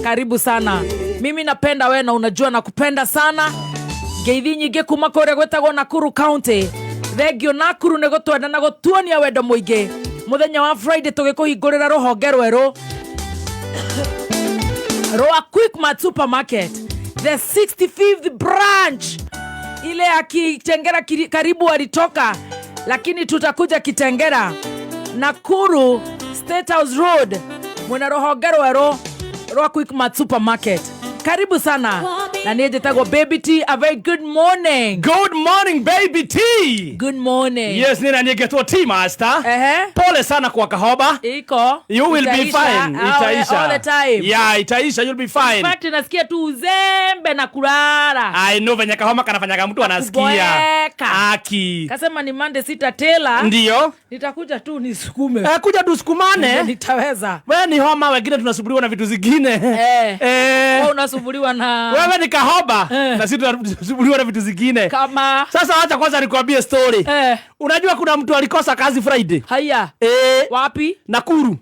Karibu sana. Mimi napenda we na unajua nakupenda sana. Ngeithi nyingĩ kuma kũrĩa gwĩtagwo Nakuru County. Thengio Nakuru nĩ gũtwenda na gũtuonia wendo mũingĩ. Mũthenya wa Friday tũgĩkũhingũrĩra rũhonge rwerũ rwa Quickmart Supermarket, the 65th branch ile ya Kitengera karibu alitoka, lakini tutakuja Kitengera, Nakuru State House Road, mwena rũhonge rwerũ rwa Quickmart Supermarket. Karibu sana, na niĩ njĩtagwo Baby T. A very good morning. Good morning, Baby T. Good morning. Yes, nina nyegetwo T Master. Pole sana kwa kahoba. Iko You will be Itaisha. fine. Itaisha. All the time. Yeah, itaisha, you'll be fine. In fact, nasikia tu uzembe na kulala. I know venye kahoma kanafanyaga mtu anasikia. Kuboeka. Aki. Kasema ni Monday sita tela. Ndio. Nitakuja tu nisukume. Eh, kuja tusukumane. Nitaweza. Wewe ni homa, wengine tunasumbuliwa na vitu zingine. Wewe unasumbuliwa na Wewe ni kahoba na sisi tunasumbuliwa na vitu zingine. Kama Sasa wacha kwanza nikwambie story. Unajua kuna mtu alikosa kazi Friday. Haya. Wapi? Nakuru.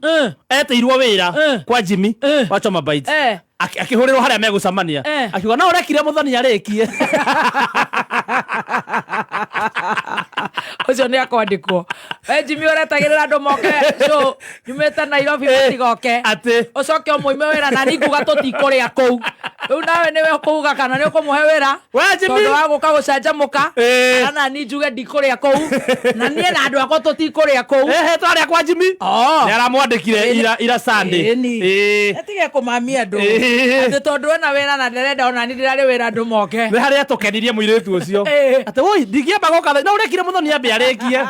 Eteirwo wira kwa Jimmy wa Choma Bites. Akĩhũrĩrwo harĩa megũcemania. Akiuga no ũrekire Mũthoni arĩkie. Ũcio nĩ akwandĩkwo. We Jimmy ũretagĩrĩra andũ moke show nyumĩte Nairobi matigoke. Atĩ. Ũcoke ũmũime wĩra na niĩ nguga tũtikũrĩa kũu. Rĩu nawe nĩwe ũkũuga kana nĩ ũkũmũhe wĩra. We Jimmy. Tondũ wa gũka gũcanjamũka. Kana niĩ njuge ndikũrĩa kũu. Na niĩ na andũ akwa tũtikũrĩa kũu. Ehe, twarĩa kwa Jimmy. Nĩ aramwandĩkire ira Sunday. Ĩni. Atige kũmamia andũ. Atĩ tondũ ena wĩra na nderenda ona niĩ ndĩrarĩ wĩra andũ moke. Nĩ harĩa tũkenirie mũirĩtu ũcio. Atĩ woi, ndingĩamba gũka thaa- no ũrekire Mũthoni ambe arĩkie.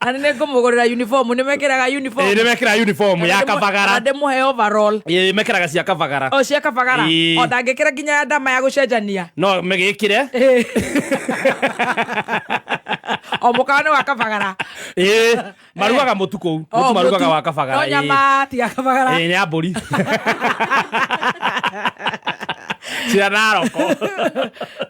Na nĩ ngũmũgũrĩra uniform, nĩ mekĩraga uniform. Ĩĩ, nĩ mekĩraga uniform ya kabagara. Na ndĩmũhe overall. Ĩĩ, mekĩraga cia kabagara. O cia kabagara. Ĩĩ. O ndangĩkĩra nginya ya ndama ya gũcenjania. No mĩgĩkĩre. O mũkawa nĩ wa kabagara. Ĩĩ, marugaga mũtu kũu. O, Mũtu marugaga mũtu. wa kabagara, No ĩĩ. nyama ti ya kabagara. Ĩĩ, nĩ ya mbũri. Cia Naroko.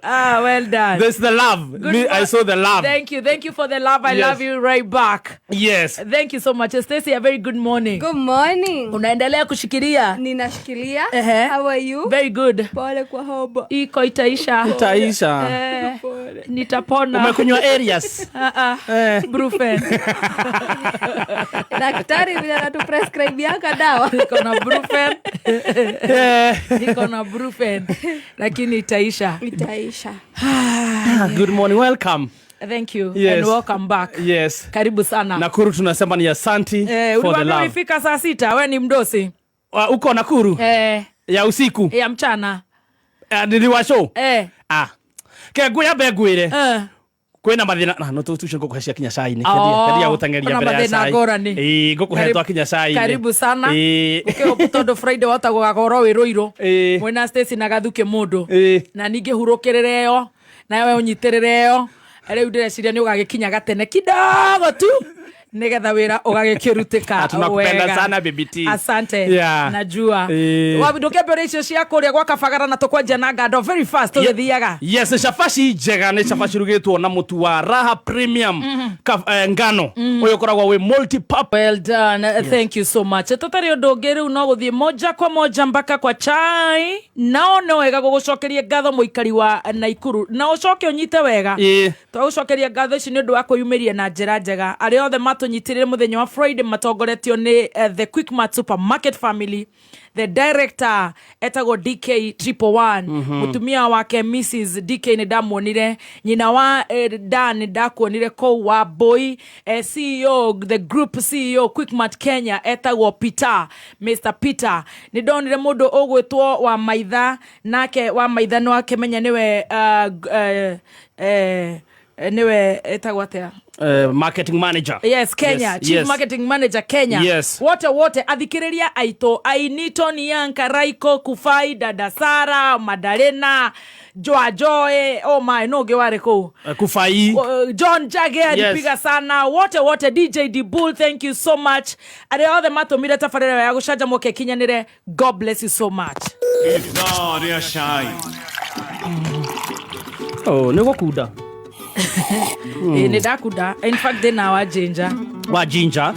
Ah, well done. This is the love. Good Me, I saw the love. Thank you. Thank you for the love. I Yes. love you right back. Yes. Thank you so much. Stacy, a very good morning. Good morning. Unaendelea kushikilia? Ninashikilia. Ehe. How are you? Very good. Pole kwa hoba. Iko itaisha. Itaisha. Nitapona. Umekunywa Arias? Ah, ah. Brufen. Daktari vile anatuprescribe dawa. Niko na Brufen. Niko na Brufen. Lakini itaisha. Itaisha. Good morning. Welcome. Thank you. Yes. And welcome back. Yes. Karibu sana. Nakuru tunasema ni asanti for the Uliwaambia love. ulifika saa 6, we ni mdosi. Uko Nakuru? Ya usiku? Ya mchana. Niliwa show? Ke nguya mbe ngwire. Kwina mathina na no tucio ngũkũhe cia kinya cai-inĩ. Kendia gũteng'eria Kwĩna mbere ya mathĩna cai. ngũrani. Ĩĩ, ngũkũhe twakinya cai-inĩ. Karibu sana. Ĩĩ. Ũkĩũka tondũ Friday wahota gũgakorwo wĩ Rũirũ. Ĩĩ. Mwĩna Stacy na Gathuki mũndũ. Ĩĩ. Na ningĩ hurũkĩrĩre ĩyo, nawe ũnyitĩrĩre ĩyo. Rĩu ndĩreciria nĩ ũgagĩkinya gatene kidogo tu nĩgetha wĩra ũgagĩkĩrutĩka Ah, tunakupenda wega. sana, Baby T. Asante. Yeah. Najua. Ĩĩ. Ndũkĩambia ũrĩa icio cia kũrĩa gwa kabagara na tũkwanjia na ngando very fast tũgĩthiaga. Yes, nĩ cabaci njega, nĩ cabaci rugĩtwo na mũtu wa Raha Premium ngano. Ũyũ ũkoragwo wĩ multi-purpose. Well done. Yes. Thank you so much. Tũtarĩ ũndũ ũngĩ rĩu no gũthiĩ moja kwa moja mpaka kwa chai. Nao nĩ wega gũgũcokeria ngatho mũikari wa Naikuru. Na ũcoke ũnyite wega. Ĩĩ. Twagũcokeria ngatho ici nĩ ũndũ wa kwĩyumĩria na njĩra njega. Arĩa othe matũnyitĩrĩire mũthenya wa Friday matongoretio nĩ The Quickmart Supermarket Family. The director etagwo DK triple one. Mũtumia wake Mrs DK nĩ ndamuonire. Nyina wa Dan nĩ ndakuonire kũu wa Boy. CEO, the group CEO Quickmart Kenya etagwo Peter, Mr Peter. Nĩ ndonire mũndũ ũgwĩtwo wa Maitha, nake wa Maitha nĩ wakĩmenya nĩwe etagwo atĩa? Marketing manager. Yes, Kenya. Yes, Chief yes. Marketing Manager Kenya. Yes. Wote wote athikiriria aitũ, Ainito Nianka, Raiko Kufai, Dada Sara, Madalena, Joa Joy, oh my, no ũngĩ warĩ kũu. Kufai. John Jage alipiga sana. Wote wote, DJ D Bull, thank you so much. Arĩa othe matũmire tabarĩra ya gũcanjamũka ĩkinyanĩre, God bless you so much. Ithaa rĩa cai. Oh, nĩ gũkunda. Ĩĩ, nĩ ndakunda. In fact, ndĩna wa ginger. Wa ginger.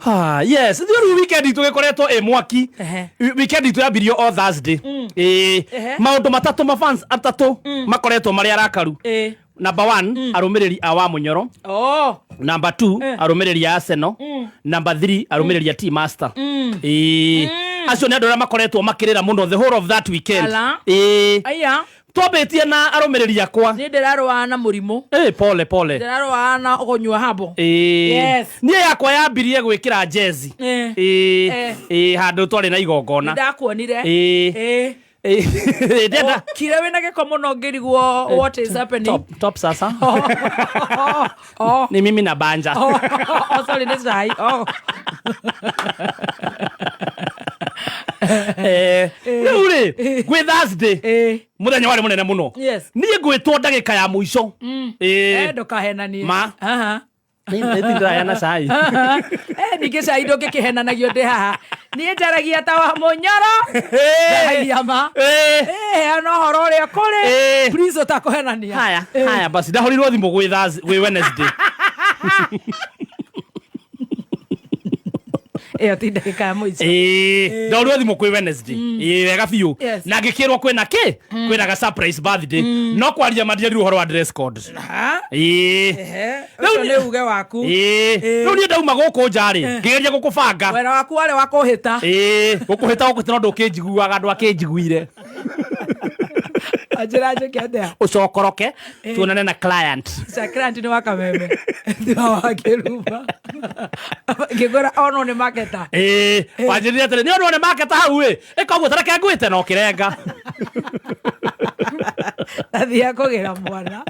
Ah, yes, rĩu weekend itũ gĩkoretwo ĩ mwaki. Ehe. Weekend itũ yambirio o Thursday. Ĩ, Ehe. maũndũ matatũ mafans atatũ makoretwo marĩ arakaru. Ĩ. Number 1, arũmĩrĩri a wa Mũnyoro. Oh. Number 2, arũmĩrĩri a Arsenal. Number 3, arũmĩrĩri a Team Master. Ĩ, acio nĩ andũ arĩa makoretwo makĩrĩra mũno the whole of that weekend. Ala. Ĩ, Aya. twambĩtie na arũmĩrĩri akwa. Niĩ ndĩrarũaga na mũrimũ. Ĩ, pole pole. Ndĩrarũaga na kũnyua habo. Ĩ, Yes. niĩ yakwa yambirie gwĩkĩra jezi. Eh. Ĩ, Eh. ĩ, handũ twarĩ na igongona. Ndakuonire. Ĩ. Ĩ. Ĩ, ndenda Kire wĩna gĩko mũno ngĩrigwo what is happening. top, top sasa. Oh. Oh. Ni mimi na banja. Oh, oh, sorry, nĩ cai. Oh. Eh, rĩu rĩ, gwĩ Thursday, Ĩ. mũthenya warĩ mũnene mũno. Yes. Niĩ ngwĩtwo ndagĩka ya mũico. Eh, Ĩ, ndũkahenanie. Ma. Aha. nĩ ndĩraya cai. Eh, ningĩ cai ndũngĩkĩhenanagio ndĩ haha. Niĩ njaragia ta wa mũnyoro. Njaragia ma. Ĩ. Eh, heana ũhoro ũrĩa kũrĩ. Eh. Please ũtakũhenania. Haya, haya basi ndahũrirwo thimũ gwĩ Thursday, gwĩ Wednesday. Ĩyo ti ndagĩka ya mũico. Ĩ, ndahũrirwo thimũ kwĩ Wednesday. Ĩ, wega biũ. Yes. Na ngĩkĩrwo kwĩna kĩ? Kwĩna ga surprise birthday. No kwaria mandierirwo ũhoro wa dress code. Ha? Ĩ. Ehe. Rĩu Ũcio nĩ- nĩ uge waku. Ĩ, rĩu niĩ ndauma gũkũ nja rĩ, ngĩgeria gũkũbanga. Wĩra waku warĩ wa kũhĩta. Ĩ, gũkũhĩta gũkũhĩta no ndũkĩnjiguaga andũ akĩnjiguire. Anjĩra njĩke atĩa? Ũcokoroke tuonane na client. Sakranti nĩ wa kameme. Tiwa wa kĩruma. Ngĩkwĩra ono nĩ maketa. Ĩ, wanjĩrire atĩrĩ, nĩ ũndũ nĩ maketa hau ĩ, ĩka ũguo tareke ngwĩte na ũkĩrenga. Athiaga kũgĩra mwana.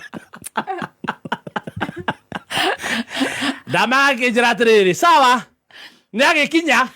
Ndamagĩnjĩra atĩrĩrĩ, sawa, nĩ agĩkinya.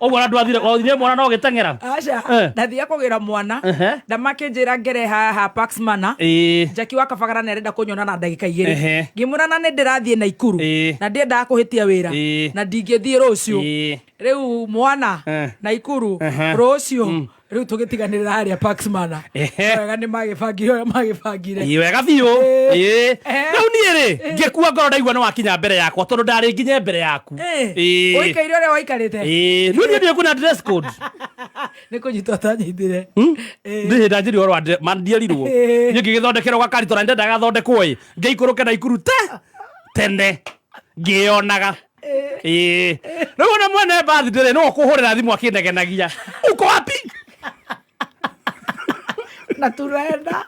Ũguo na ndwathire, wathire mwana no ũgĩteng'era. Aca, Eh. ndathiaga kũgĩra mwana. Ehe. Ndamakĩnjĩra ngere haha Pax Mana. Ĩ, Jackie wa Kabagara nĩ arenda kũnyona na ndagĩka igĩrĩ. Ehe. Ngĩmwĩra na nĩ ndĩrathiĩ Naikuru. Ĩ. Na ndiendaga kũhĩtia wĩra. Ĩ. Na ndingĩthiĩ rũciũ. Ĩ. Rĩu mwana Eh. Naikuru Ehe. rũciũ rĩu tũgĩtiganĩrĩra harĩa Pax Mana. Ehe. Wega nĩ magĩbangire ũrĩa magĩbangire. Ĩ, wega biũ. Ĩ. Eh. Rĩu niĩ rĩ, ngĩkua ngoro ndaigua nĩ wakinya mbere yakwa tondũ ndarĩ nginye mbere yaku. Eh. Ĩ. Ũikaire ũrĩa waikarĩte. Ĩ, rĩu niĩ ndiũĩ kwĩna dress code. Nĩ kũnyitwo atanyitire. Ndĩ ndanjĩrirwo ũhoro wa ma ndierirwo. Ĩ. Niĩ ngĩgĩthondekerwo gakari tondũ ndendaga gathondekwo ĩ, ngĩikũrũke Naikuru te tene ngĩyonaga. Ĩ. Rĩu ona mwene birthday rĩ, nĩwe ũkũhũrĩra thimũ akĩnegenagia. Uko wapi? Na tunaenda.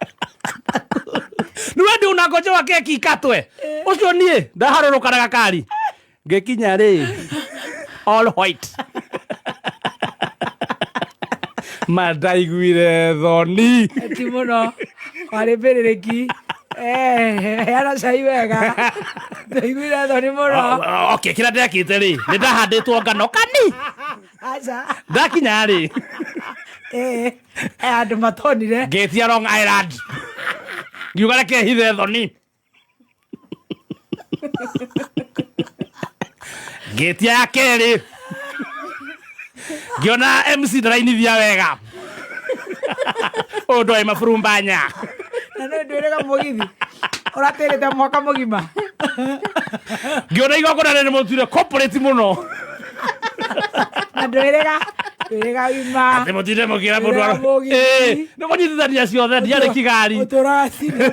Nĩ wendi unangojewa keki ikatwe. Ũcio niĩ ndaharũrũka na gakari. Ngĩkinya rĩ, all white. Ma ndaiguire thoni. Ti mũno. Warĩ mbĩrĩrĩki. Eh, heana cai wega. Ndaiguire thoni mũno. Oh, okay, kĩrĩa ndekĩte rĩ, nĩ ndahandĩtwo ngano kani. Aca. Ndakinya rĩ, Eh, eh, andũ matonire. ngĩtia Long Island. Ngiuga reke hithe thoni. Ngĩtia ya kerĩ. Ngĩona MC ndarainithia wega. Ũyũ ndoĩ maburumbanya. Na nĩ ndwĩrĩga mũgithi. Ũratĩrĩte mwaka mũgima. Ngĩona igongona rĩrĩ mũtuire corporate mũno. Na ndwĩrĩga. Ndwĩrĩga ima. Atĩ mũtinde mũkĩra mũndũ Ndwĩrĩga mũgithi. Ĩ, nĩ kũnyitithania ciothe ndiarĩ kigari. Ũtũraga cinema.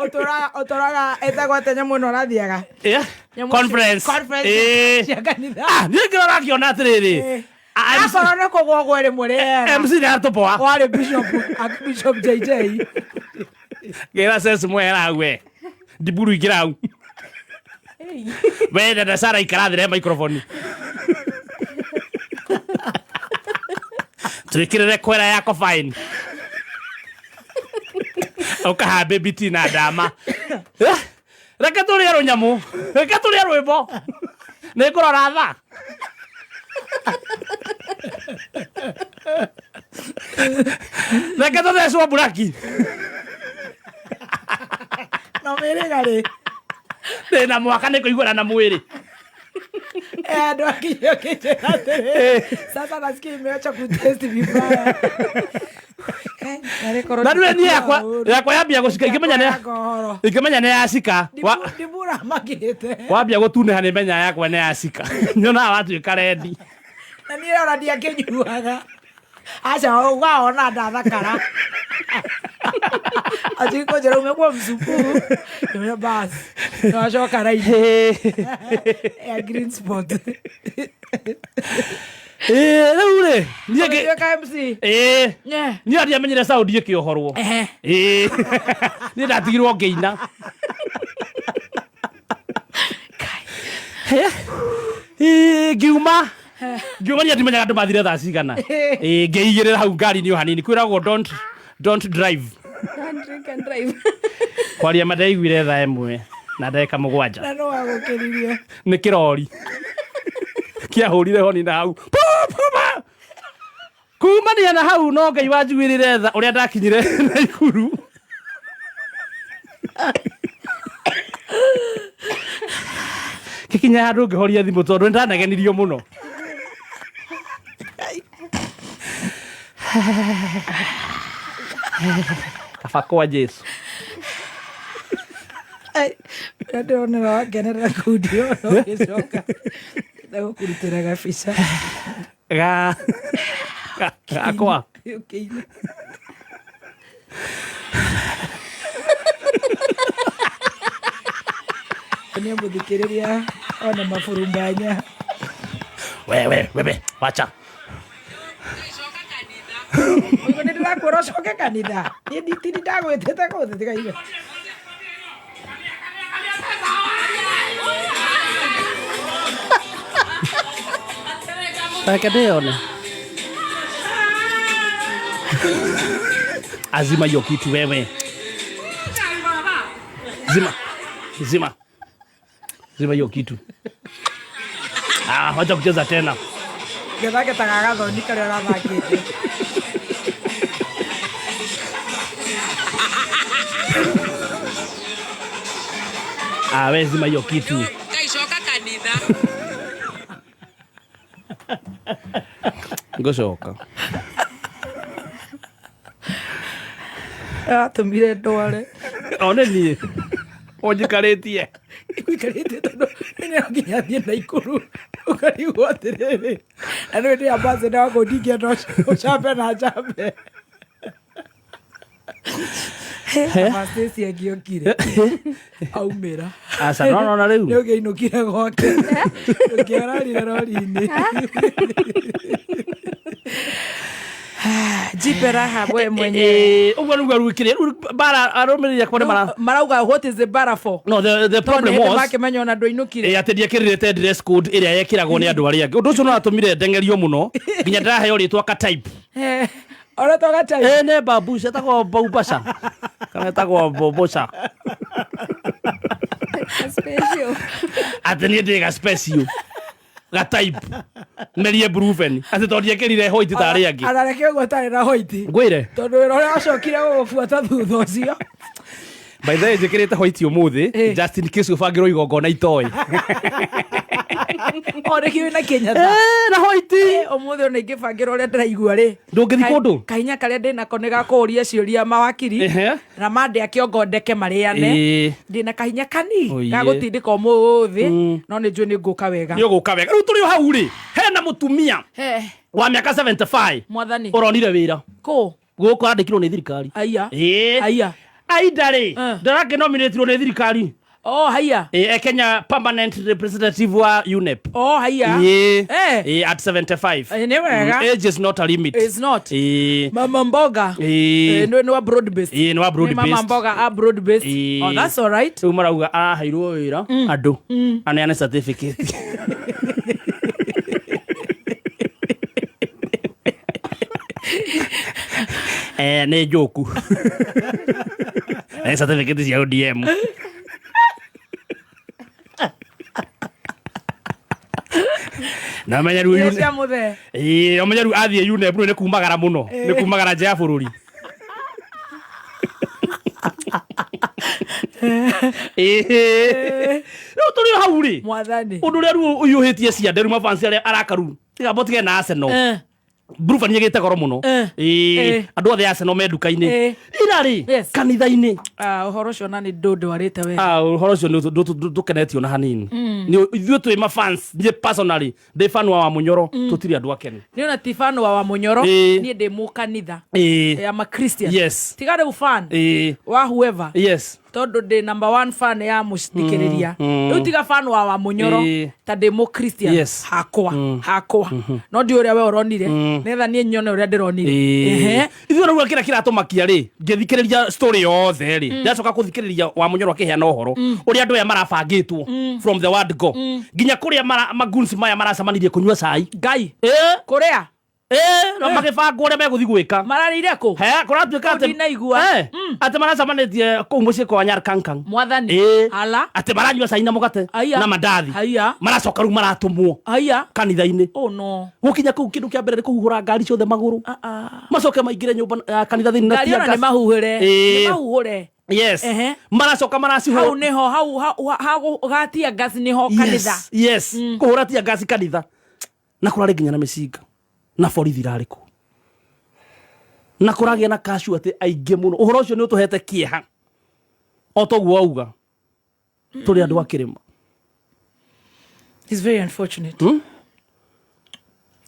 Ũtũraga ũtũraga ĩtagwo atĩa nyamũ ĩno ũrathiaga? Yeah. Nyamũ Conference. Conference Ĩ. cia kanitha. Ah, niĩ ngĩrora ngĩona atĩrĩrĩ. Ah, MC Akorwo nĩ kũgwa gwe rĩmwe rĩera. MC nĩ atũpoa. Warĩ bishop, Bishop JJ. Ngĩra sense mwehera hau we. Ndiburu ingĩra hau. We dada Sara ikara thĩ microphone. Twĩkĩrĩre kwera yako fine. Ũkahambe biti na ndama. Eh, Reke tũrĩe rũnyamũ. Reke tũrĩe rwĩmbo. Nĩ ngũrora thaa. Reke tũthecwo mburaki. No mĩrĩga rĩ. Ndĩna mwaka nĩ kũiguana na mwĩrĩ. Eh, andũ akinyia ũkĩnjĩra atĩrĩrĩ. Sasa nasikia imeacha kutesti vibaya. Na rĩu niĩ yakwa yakwa yambia gũcika ingĩmenya nĩ ingĩmenya nĩ yacika wa- ndimura makĩte wambia gũtunĩha nĩ menya yakwa nĩ yacika nyonaga watuĩka rendi na niĩ ona ndiakĩnyuaga aca ũgaona ndathakara atikũnjĩra umekuwa msukuu Ngĩmwĩra, bas nĩwacoka raini ya green spot Ĩĩ, rĩu rĩ niĩ ngĩ- Ũgĩtuĩka MC ĩĩ Nye. niĩ ndiamenyire sound ĩkĩohorwo Ehe. Ĩĩ. niĩ ndatigirwo ngĩina Ĩĩ, ngiuma ngiuma niĩ ndimenyaga andũ mathire thaa cigana Ĩĩ, ngĩigĩrĩra hau ngari-inĩ o hanini kwĩragwo don't, don't drive Don't drink and drive. kwaria ma ndaiguire thaa ĩmwe na ndagĩka mũgwanja na no wagũkĩririe nĩ kĩrori kĩahũrire honi na hau Pu, pu, pa. kumania na hau no ngai wanjiguĩrĩre tha ũrĩa ndakinyire naikuru kĩkinya handũ ngĩhoria thimũ tondũ nĩndanegenirio mũno kaba kwa jesu ũrĩa ndĩronera wakenerera kundi ona ũgĩcoka ndagũkũrutĩra gabica ga gakwa ũkĩina nĩ mũthikĩrĩria ona maburumbanya wewe wewe wacha ũguo nĩ ndĩrakwĩra ũcoke kanitha niĩ nditini ndagwĩtĩte kũthĩ tiga iwe Reke ndĩyone. Azima hiyo kitu wewe. Zima. Zima. Zima hiyo kitu. Ah, wacha kucheza tena. gethake ta gagathoni karĩa ũrathakĩte Ah, we zima hiyo kitu. Kaicoka kanitha. Ngũcoka. atũmire ndware One niĩ. Ũnjikarĩtie. ũikarĩte tondũ nĩ no nginya thiĩ Naikuru ũkarigwo atĩrĩrĩ na nĩ ndĩ ambassador wa kũu ndingĩenda ũcambe na njambe Anastasia angĩokire aumĩra Aca no no na nĩ rĩu. ũngĩainũkire gwake ũngĩararire rori-inĩ jipe raha we mwenyewe Eh, ũguo nĩguo rĩu kĩrĩa rĩu bara arũmĩrĩri akwa nĩ mara marauga what is the bara for No, the problem was makĩmenya ona ndũinũkire ä atä ndiäkä rä te dress code ä rä a yekä ragwo nä andå arä angä å ndå å cio no atå mire ndengerio må no nginya ndäraheo rä twa ka-type. ona togatai ä nä babuca etagwo baubaca kana etagwo boboca Special. atä niä ndä ga special ga type merie brufen atä tondå ndiäkä rire hoiti tarä angä ona reke ũguo tarĩ na hoiti ngwä re tondũ wĩra ũrĩa wacokire gũgũbuata thutha ũcio by the way njä kä rä te hoiti å må Eh. thä just in case å bangä rwo igongona itoä o nĩkĩo wĩna kĩnyatha na hoiti ũmũthĩ ona ingĩbangĩra ũrĩa ndĩraigua rĩ Ndũngĩthiĩ kũndũ? kahinya karĩa ndĩnako nĩ gakũũria ciũria mawakiri Ehe. na mandĩa kĩongo ndeke marĩane Ĩĩ. ndĩna kahinya kani Oiye. ga gũtindĩka ũmũthĩ no nĩ njũĩ nĩ ngũka wega nä å gå ka wega rä u tå rä o hau rä hena må tumia He, wa mä aka 75 mwathani å ronire wä ra kũ gå kå andä kirwo nä thirikari aya Ĩĩ. Aya. aida rä Eh. ndarakä nominätirwo nä thirikari oh haya Ĩĩ, e kenya permanent representative wa unep oh haya Ĩĩ. Eh. Ĩĩ, at 75 Eh, nĩ wega. Age is not a limit It's not. Ĩĩ. mama mboga Ĩĩ. Eh, nĩ wa broad based Ĩĩ, nĩ wa broad Nĩ mama based. mboga a broad based Ĩĩ. oh that's all right rä u marauga araheirwo wä ra andå aneane certificate Eh, nä njå ku nä certificate cia ODM na menya rä Iria cia mũthee ä omenya rä u athiä UNEP rä nä kumagara må no nä kumagara nja ya bå rå ri rä u tå rä o hau rä mwathani å ndå å rä a rä u å hiå hä tie ciande rä u mabanci arä a arakaru tigambo tige na Arsenal Eh. Blueband ĩgĩte goro mũno. Ĩĩ, andũ othe Arsenal me nduka-inĩ. Ira rĩ, kanitha-inĩ. Ah, ũhoro ũcio na nĩ ndũ ndwarĩte we. Ah, ũhoro ũcio nĩ ndũkenetio na hanini. Nĩ ithuĩ twĩ ma fans, niĩ personally ndĩ fan wa Wamunyoro, tũtirĩ andũ akenu. Nĩ ona ti fan wa Wamunyoro, niĩ ndĩ mũkanitha. I'm a Christian. Tiga rĩu fan wa whoever. Tondũ ndĩ number one fan ya mũthikĩrĩria. Rĩu tiga fan wa Wamunyoro, ta ndĩ mũ Christian. Hakwa, hakwa. No ndiũĩ ũrĩa we ũronire, nĩgetha niĩ nyone ũrĩa ndĩronire. Ithuĩ rĩu kĩrĩa kĩratũmakia rĩ, ngĩthikĩrĩria story yothe rĩ, ndacoka kũthikĩrĩria Wamunyoro akĩheana ũhoro ũrĩa andũ aya marabangĩtwo from the word go, nginya kũrĩa magoons maya maracemanirie kũnyua cai. Ngai. Kũrĩa? Na magĩbangwo ũrĩa megũthiĩ gwĩka. Mararĩire kũ? He, kũratuĩka Kũu atĩ ndinaigua. Atĩ maracemanĩtie kũu mũciĩ kwa Nyarkankan. Mwathani. Ala. Atĩ maranyua cai na mũgate Aya. na mandathi. Aya. Maracoka rĩu maratũmwo Aya. kanitha-inĩ. Oh no. Gũkinya kũu kĩndũ kĩa mbere nĩ kũhuhũra ngari ciothe magũrũ. Ah, ah. Macoke maingĩre nyũmba ya kanitha thĩinĩ na Ngari tear ona nĩ gas. mahuhũre. Nĩ mahuhũre. Maracoka maracihũra. Hau nĩho, hau, hau, hau, gatia gas nĩho kanitha. Yes. Kũhũra tear gas kanitha. Na kũrarĩ nginya na mĩcinga. Na borithi irarĩ kuo. Na kũragĩa na casualty aingĩ mũno. Ũhoro ũcio nĩ ũtũhete kĩeha. O toguo wauga. Tũrĩ andũ a kĩrĩma. It's very unfortunate.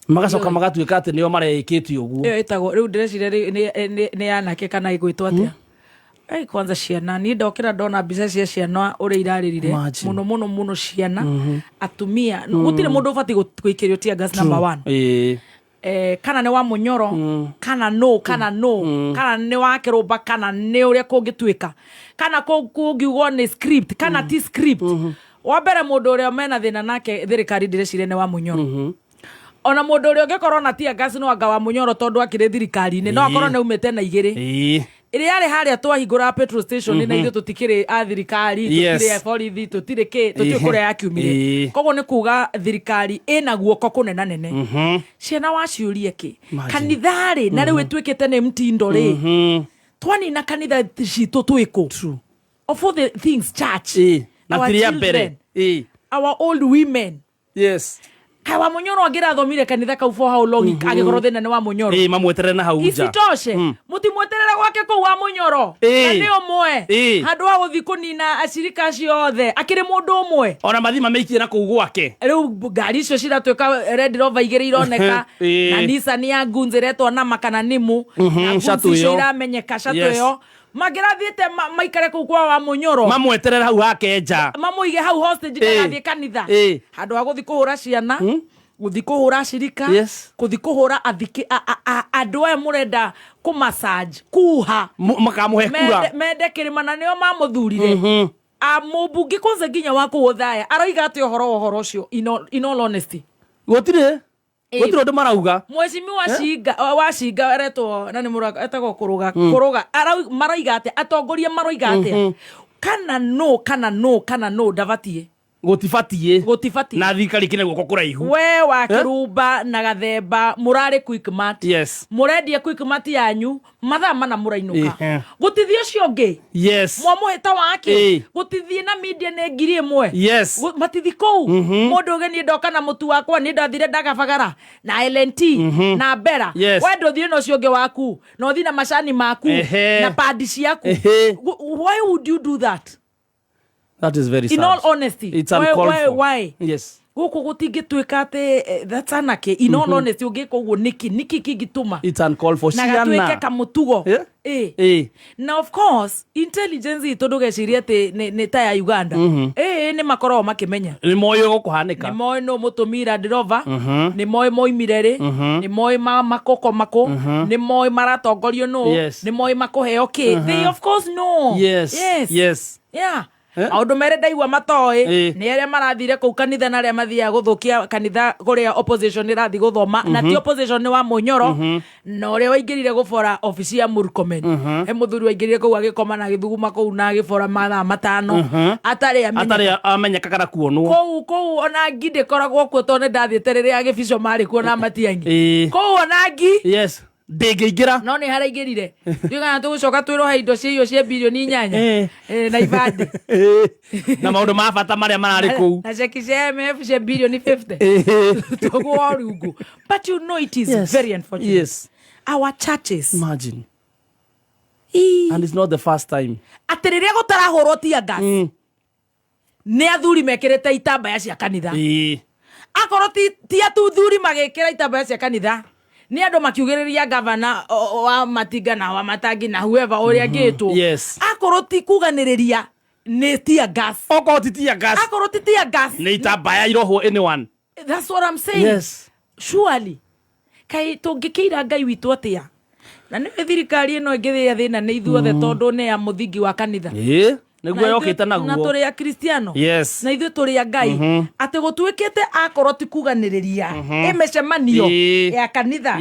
Magacoka magatuĩka atĩ nĩo mareĩkĩte ũguo. Ĩyo ĩtagwo, rĩu ndĩreciria nĩ anake kana ĩgwĩtwo atĩa? Ei, kwanza ciana, niĩ ndokĩra ndona mbica cia ciana ũrĩa irarĩrire. Imagine. Mũno, mũno, mũno ciana, atumia. Gũtirĩ mũndũ ũbatiĩ gũikĩrio tear gas number one. Kana nĩ wa Mũnyoro, kana nũ, kana nũ, kana nĩ wa Kĩrũmba, kana nĩ ũrĩa kũngĩtuĩka, kana kũngiugwo nĩ script, kana ti script. Wa mbere mũndũ ũrĩa mena thĩna nake thirikari ndĩreciria nĩ wa Mũnyoro. Ona mũndũ ũrĩa ũngĩkorwo na tear gas no anga wa Mũnyoro tondũ akĩrĩ thirikari-inĩ, no akorwo nĩ aumĩte na igĩrĩ. Ĩrĩa yarĩ harĩa twahingũra petrol station, na ithuĩ tũtikĩrĩ a thirikari, tũtirĩ a borithi, tũtirĩ kĩ, tũtiũĩ kũrĩa yakiumire. Koguo nĩ kuga thirikari ĩna guoko kũnenanene. Ciana waciũrie kĩ? Imagine. Kanitha rĩ, na rĩu ĩtuĩkĩte nĩ mtindo rĩ. Twanina kanitha citũ twĩkũ? Of all the things, church. Na Our tiri ya mbere. children. Our old women. Kaĩ wa Mũnyoro angĩrathomire kanitha kau for how long angĩkorwo thĩna nĩ wa Mũnyoro? Mamweterere na hau nja. Isitoshe, mũtimweterere gwake kũu wa Mũnyoro. Na nĩ ũmwe. Handũ ha gũthiĩ kũnina acirika acio othe, akĩrĩ mũndũ ũmwe. Ona mathiĩ mamĩikie na kũu gwake. Rĩu ngari icio ciratuĩka Red Rover igĩrĩ ironeka, na Nissan ya Guns ĩretwo Nama kana Nimu, na Guns Shuttle icio ĩyo. iramenyeka, shuttle ĩyo. Mangĩrathiĩte maikare kũu kwa wa Mũnyoro. Mamweterere hau hake nja. Mamũige hau hostage ndagathiĩ kanitha. Handũ ha gũthiĩ kũhũra ciana, gũthiĩ kũhũra acirika, gũthiĩ kũhũra athiki, andũ aya mũrenda kũmassage, kuha. Makamũhe kura. Mende kĩrĩma na nĩo mamũthurire. Mũmbunge kwanza nginya wa kũu Othaya aroiga atĩ ũhoro wa ũhoro ũcio in all honesty. Gũtirĩ. Gũtirĩ ũndũ marauga. Mheshimiwa Cinga, wa Cinga aretwo na nĩ mũraka, etagwo Kũrũga, Kũrũga. Maroiga atĩa? Atongoria maroiga atĩa? Kana no, kana no, kana no, ndabatiĩ. Gũtibatiĩ. Gũtibatiĩ. Na thirikari kĩna guoko kũraihu. We wa Kĩrumba na Gathemba mũrarĩ Quickmart. Mũrendia Quickmart yanyu mathaa mana mũrainũka. Gũtithiĩ ũcio ũngĩ. Mwamũhĩta wake. Gũtithiĩ na media nĩ ngiri ĩmwe. Matithi kũu. Mũndũ ũgĩ niĩ ndoka na mũtu wakwa, niĩ ndathire ndagabagara na LNT na Bera. We ndũthiĩ na ũcio ũngĩ waku, na ũthiĩ na macani maku, na padi ciaku. Why would you do that? That is very In sad. all honesty, It's uncalled for. why? Gũkũ gũtingĩtuĩka atĩ that's anarchy. In all honesty, ũngĩka ũguo nĩkĩ? Nĩkĩ kĩngĩtũma? It's uncalled for. Na gatuĩke Ciana. kamũtugo. Na of course, intelligence itũ ndũgecirie atĩ nĩ ta ya Uganda. Nĩ makoragwo makĩmenya. Nĩ moĩ gũkũhanĩka. Nĩ moĩ nũ mũtũmi Land Rover. Nĩ moĩ moimire rĩ. Nĩ moĩ makoko makũ. Nĩ moĩ maratongorio nũ. Nĩ moĩ makũheo kĩ. They of course know. Yes. Yeah. Maũndũ merĩ ndaigua matoĩ, nĩ arĩa marathire kũu kanitha na arĩa mathiaga gũthũkia kanitha kũrĩa opposition ĩrathiĩ gũthoma. Na ti opposition nĩ wa Mũnyoro, na ũrĩa waingĩrire gũbora obici ya Murkomen. He mũthuri waingĩrire kũu agĩkoma na agĩthuguma kũu na agĩbora mathaa matano. Atarĩ amenyeka. Atarĩ amenyeka kana kuonwo. Kũu, kũu ona ngi ndĩkoragwo kuo tondũ nĩ ndathiĩte rĩrĩa Gĩbico marĩ kuo na Matiang'i. Kũu ona ngi. Ndĩngĩingĩra. No nä haraingä rire ndiå tå gå coka twä rohe indo cia irio cia bilioni 8 na ibandä Na maũndũ ma bata marĩa mararĩ kũu. Na ceki cia MF cia bilioni 50 tågwo rungu. But you know, it is very unfortunate. Our churches. Imagine. Ii. And it's not the first time. Atä rä rä a gå tarahå rwo tear gas, nä athuri mekä rä te itambaya cia kanitha. Akorwo ti atuthuri magä kä ra itambaya cia kanitha, nä andå makiugä rä ria gavana wa Matinga na wa Matangi na whoever å rä a ngä two. Akorwo ti kuganä rä ria, nä tear gas. Okorwo ti tear gas, Akorwo ti tear gas, nĩ itambaya irohwo anyone. That's what I'm saying. Surely, kai tũngĩkĩira Ngai witũ atĩa? Na nĩ thirikari ĩno ĩngĩthĩa thĩna nĩ ithuothe, tondũ nĩ ya mũthingi wa kanitha. Nĩguo Na yokĩte na naguo. tũrĩ a kristiano. Na ithuĩ tũrĩ a Ngai, atĩ gũtuĩkĩte akorwo ti kuganĩrĩria ĩ mĩcemanio ya kanitha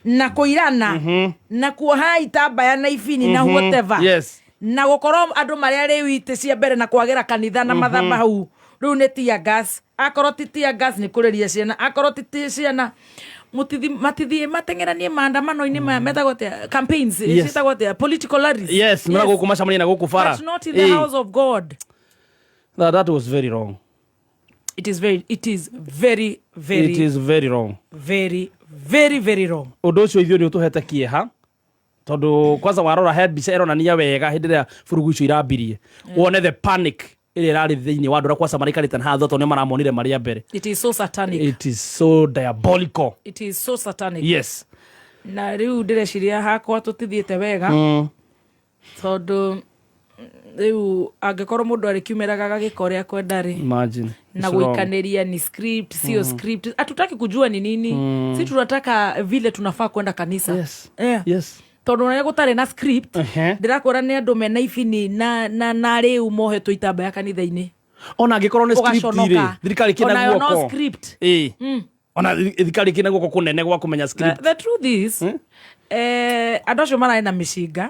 na kũirana na kuoha itambaya na ibini na whatever, na gũkorwo andũ marĩa rĩu itĩ cia mbere na kwagĩra kanitha na mathabahu rĩu nĩ tear gas. Akorwo ti tear gas, nĩ kũrĩria ciana. Akorwo ti ciana, matithiĩ mateng'eranie maandamano-inĩ maya metagwo atĩa, campaigns, ciĩtagwo atĩa, political rallies. Yes, mena gũkũ macemania na gũkũ bara. But not in the house of God. That was very wrong. It is very very, It is very wrong. very, very, very wrong. Ũndũ ũcio ithuĩ nĩ ũtũhete kĩeha, tondũ kwanza warora he mbica ĩronania wega hĩndĩ ĩrĩa burugu icio irambirie, wone the panic ĩrĩa ĩrarĩ thĩinĩ wa andũ arĩa kwanza maraikarĩte na haha tondũ nĩ maramonire marĩ a mbere. It is so satanic. It is so diabolical. It is so satanic. Na rĩu ndĩreciria hakwa tũtithiĩte wega, tondũ rĩu angĩkorwo mũndũ arĩkiumĩraga gagĩka ũrĩa kwenda rĩ, Imagine. na It's wrong. guikanĩria ni script, sio script, hatutaki kujua ni nini. Si tunataka vile tunafaa kwenda kanisa. Tondå rä gå tarä na script, ndĩrakwĩra nĩ andũ mena ibini na rĩu mohetwo itambaya kanitha-inĩ. Ona angĩkorwo nĩ script rĩ, Ũgaconoka. thirikari kĩna Onayo no guoko. script. Ona thirikari kĩna guoko kũnene gwa kũmenya script. The truth is, andå acio mararĩ na mĩcinga.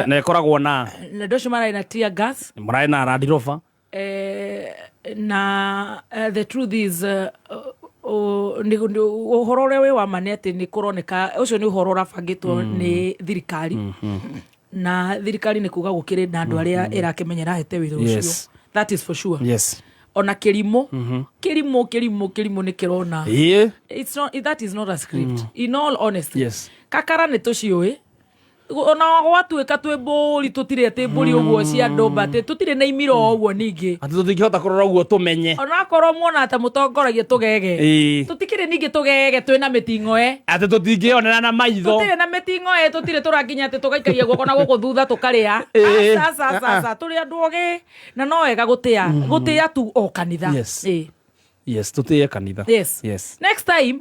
Na ĩkoragwo na Na andå acio mararĩ na tear gas. Mũrarĩ na Land Rover. Na the truth is, ũhoro ũrĩa wĩ wa ma nĩ atĩ nĩ kũroneka ũcio nĩ ũhoro ũrabangĩtwo nĩ thirikari, na thirikari nĩ kuga gũkĩrĩ na andũ arĩa ĩrakĩmenya ĩrahete wĩra ũcio. That is for sure. Ona kĩrimũ, kĩrimũ, kĩrimũ, kĩrimũ nĩ kĩrona it's not, that is not a script, in all honesty. Kakara nĩ tũciũĩ, ona gwatuĩka twĩ mbũri, tũtirĩ atĩ mbũri ũguo cia ndũmba, atĩ tũtirĩ na imiro o ũguo ningĩ. Atĩ tũtingĩhota kũrora ũguo tũmenye. Onakorwo muona ta mũtongoragia tũgege, tũtikĩrĩ ningĩ tũgege twĩna mĩting'oe. Atĩ tũtingĩonera na maitho. Tũtirĩ na mĩting'oe, tũtirĩ tũrakinya atĩ tũgaikaria guoko na gũkũ thutha tũkarĩa. Aca, aca, aca, tũrĩ andũ ogĩ, na no wega gũtĩa gũtĩa tu o kanitha. Yes, tũtĩe kanitha. Next time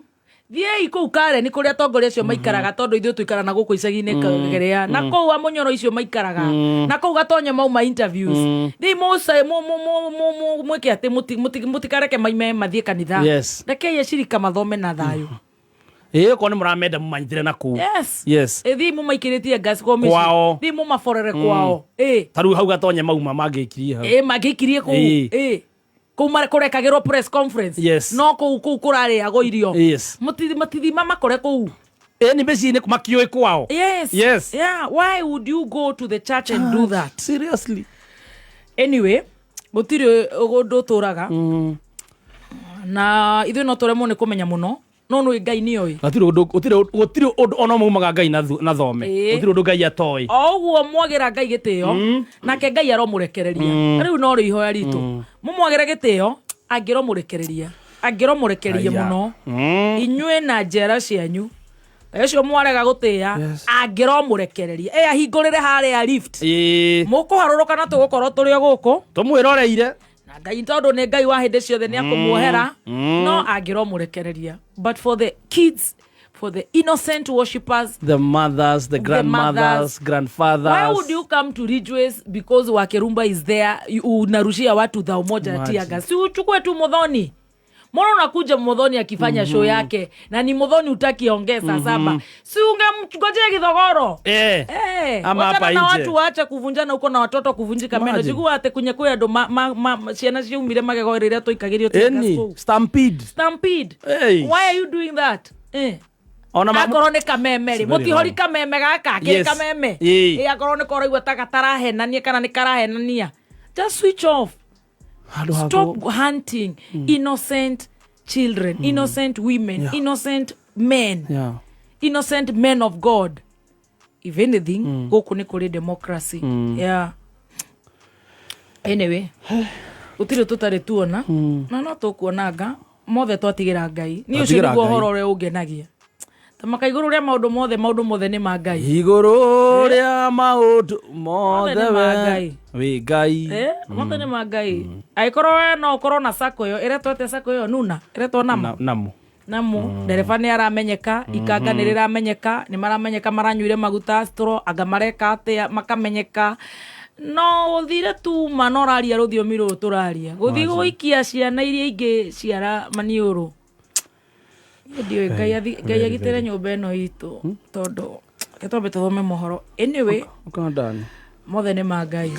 thiĩi kũu Karen kũrĩa atongoria acio maikaraga, tondũ ithuĩ tũikara na gũkũ icagi-inĩ kĩrĩa na kũu amũnyoro icio maikaraga na kũu gatonye mauma interviews. Thiĩi mwĩke atĩ mũtikareke maime mathiĩ kanitha. Rekei acirika mathome na thayũ. Okorwo nĩ mũramenda mũmanyitĩre na kũu. Thiĩi mũmaikĩrĩtie gas kwao mĩciĩ. Kwao. Thiĩi mũmaborere kwao. Ta rĩu hau gatonye mauma mangĩikirie hau. Mangĩikirie kũu. Kũu kũrekagĩrwo press conference. No kũu kũu kũrarĩagwo irio. Matithima makore kũu. Nĩ mĩciĩ-inĩ makiũĩ kwao. Yeah, why would you go to the church and do that? Seriously. Anyway, gũtirĩ ũndũ ũtũraga, na ithuĩ no tũremwo nĩ kũmenya mũno, no nĩ Ngai nĩoĩ. Gũtirĩ ũndũ ona ũmwe umaga Ngai na thome. Gũtirĩ ũndũ Ngai atoĩ. O ũguo mwagĩra Ngai gĩtĩo, nake Ngai aromũrekereria. Rĩu no rĩo ihoya ritũ, mũmwagĩre gĩtĩo, angĩromũrekereria, angĩromũrekereria Aya. mũno inyuĩ na njera cianyu. Ngai ũcio mwarega gũtĩa, angĩromũrekereria ĩ ahingũrĩre harĩa lift, mũkũharũrũka na tũgũkorwo tũrĩ o gũkũ Tũmwĩroreire. Na Ngai, tondũ nĩ Ngai wa hĩndĩ ciothe, nĩ akũmuohera, no angĩromũrekereria. But for the kids, for the innocent worshippers, the mothers, the grandmothers, mothers. Grandfathers. Why would you come to Ridgeways because Wakerumba is there? Unarushia watu 1000 ya Imagine. tear gas. Si uchukue tu Muthoni. Mbona unakuja Muthoni akifanya show yake, na ni Muthoni utaki ongee saa 7? Si ungemngojea Githogoro? Ama Wachana hapa na nje. watu waache kuvunjana huko na watoto kuvunjika meno. Imagine. Jigua ate kunye kwĩ andũ ciana ciaumire magego rĩrĩa tũikagĩrio tear gas Eni kũu. Stampede. Stampede. Hey. Why are you doing that? Ona ma- Akorwo nĩ kameme rĩ, It's very mũtihori wrong. kameme gaka kĩrĩ Yes. kameme. Ĩĩ. Ĩ akorwo nĩ koraigua ta gatarahenania kana nĩ karahenania, just switch off. Handũ ha Stop hunting innocent children, innocent women, innocent men, innocent men of God. If anything, gũkũ nĩ kũrĩ democracy. Yeah, anyway, gũtirĩ tũtarĩ tuona na no tũkuonanga mothe, twatigĩra Ngai. Niĩ ũcio Twatigĩra nĩguo Ngai. ũhoro ũrĩa ũngenagia, tamaka igũrũ rĩa maũndũ mothe, maũndũ mothe nĩ ma Ngai. Igũrũ rĩa maũndũ mothe nĩ ma we Ngai. Wĩ Ngai. Eh, mothe nĩ ma Ngai. Angĩkorwo we no ũkorwo na sako ĩyo ĩretwo atĩa, sako ĩyo nuna ĩretwo nama. Namu. Namu ndereba nä aramenyeka, ikanga nä rä ramenyeka, nä maramenyeka maranyuire maguta stro anga mareka atä makamenyeka. No å thire tuma no raria rå thiomi rå tå raria gå thiä gå ikia ciana iria ingä ciara maniå rå. Ndiå Ngai agitä re nyå mba ä no itå tondå ke twambe tå thome mohoro. Anyway, Ũkandani. mothe nä ma Ngai.